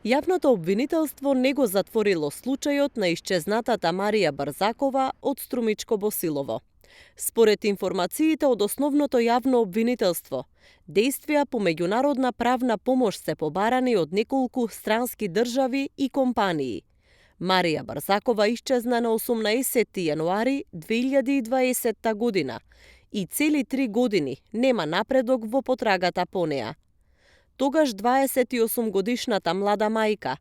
Јавното обвинителство не го затворило случајот на исчезнатата Марија Барзакова од Струмичко Босилово. Според информациите од основното јавно обвинителство, действија по меѓународна правна помош се побарани од неколку странски држави и компании. Марија Барзакова исчезна на 18 јануари 2020 година и цели 3 години нема напредок во потрагата по неа. Тогаш 28 годишната млада мајка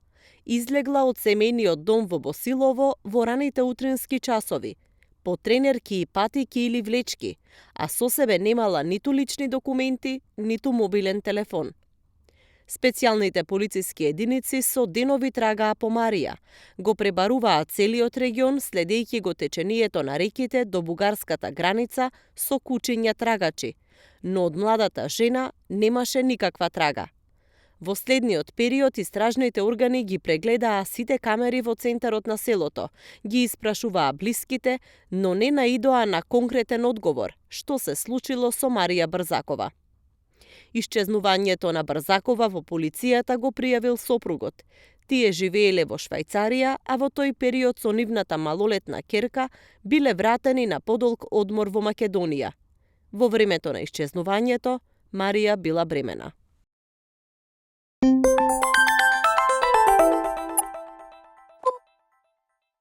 излегла од семејниот дом во Босилово во раните утрински часови, по тренерки и патики или влечки, а со себе немала ниту лични документи, ниту мобилен телефон. Специјалните полициски единици со денови трагаа по Марија, го пребаруваа целиот регион следејќи го течението на реките до бугарската граница со кучиња трагачи, но од младата жена немаше никаква трага. Во следниот период истражните органи ги прегледаа сите камери во центарот на селото, ги испрашуваа блиските, но не наидоа на конкретен одговор што се случило со Марија Барзакова. Исчезнувањето на Барзакова во полицијата го пријавил сопругот. Тие живееле во Швајцарија, а во тој период со нивната малолетна ќерка биле вратени на подолг одмор во Македонија. Во времето на исчезнувањето, Марија била бремена.